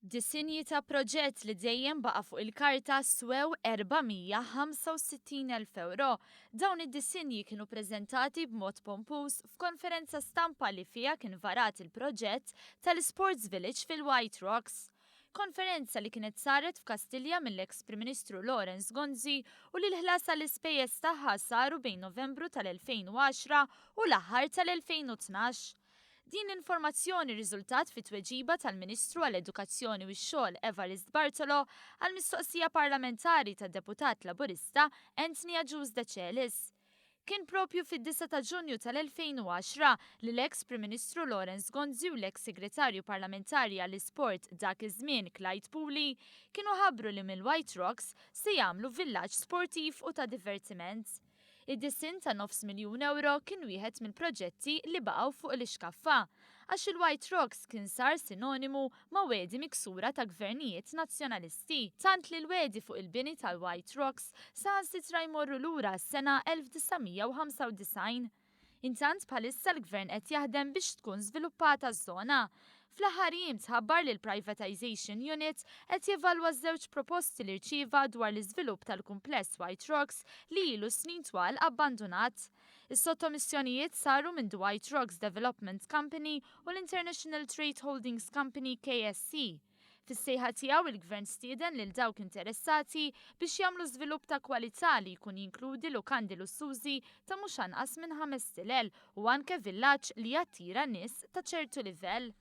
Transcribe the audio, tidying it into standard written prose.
Disinji ta' proġett li dejjem baqa' fuq il-karta swew 465,000 ewro. Dawn id-disinji kienu preżentati b'mod pompuż f'konferenza stampa li fiha kien varat il-proġett tal-Sports Village fil-White Rocks. Konferenza li kienet saret f'Kastilja mill-eks Prim Ministru Lawrence Gonzi u li l-ħlas għall-ispejjeż tagħha saru bejn Novembru tal-2010 u l-aħħar tal-2012. Din l-informazzjoni rriżultat fi tweġiba tal-Ministru għall-Edukazzjoni u x-Xogħol Evarist Bartolo għal mistoqsija parlamentari tad-Deputat Laburista Anthony Agius Decelis. Kien propju fid-9 ta' Ġunju tal-2010 li l-eks Prim Ministru Lawrence Gonzi u l-eks Segretarju Parlamentari għall-Isport dak iż-żmien Clyde Puli kienu ħabbru li mill-White Rocks se jagħmlu villaġġ sportiv u ta' divertiment. Id-disinn ta' nofs miljun ewro kien wieħed mill-proġetti li baqgħu fuq l-ixkaffa, għax il-White Rocks kien sar sinonimu ma' wegħdi miksura ta' gvernijiet Nazzjonalisti, tant li l-wegħdi fuq il-bini tal-White Rocks saħansitra jmorru lura għas-sena 1995. Intant bħalissa l-Gvern qed jaħdem biex tkun żviluppata ż-żona. Fl-aħħar jiem tħabbar li l-Privatisation Unit qed jevalwa żewġ proposti li rċieva dwar l-iżvilupp tal-kumpless White Rocks li ilu snin twal abbandunat. Is-sottomissjonijiet saru minn The White Rocks Development Company u l-International Trade Holdings Company KSC. Fis-sejħa tiegħu il-Gvern stieden lil dawk interessati biex jagħmlu żvilupp ta' kwalità li jkun jinkludi lukandi lussużi ta' mhux anqas minn 5 stilel u anke villaġġ li jattira nies ta' ċertu livell.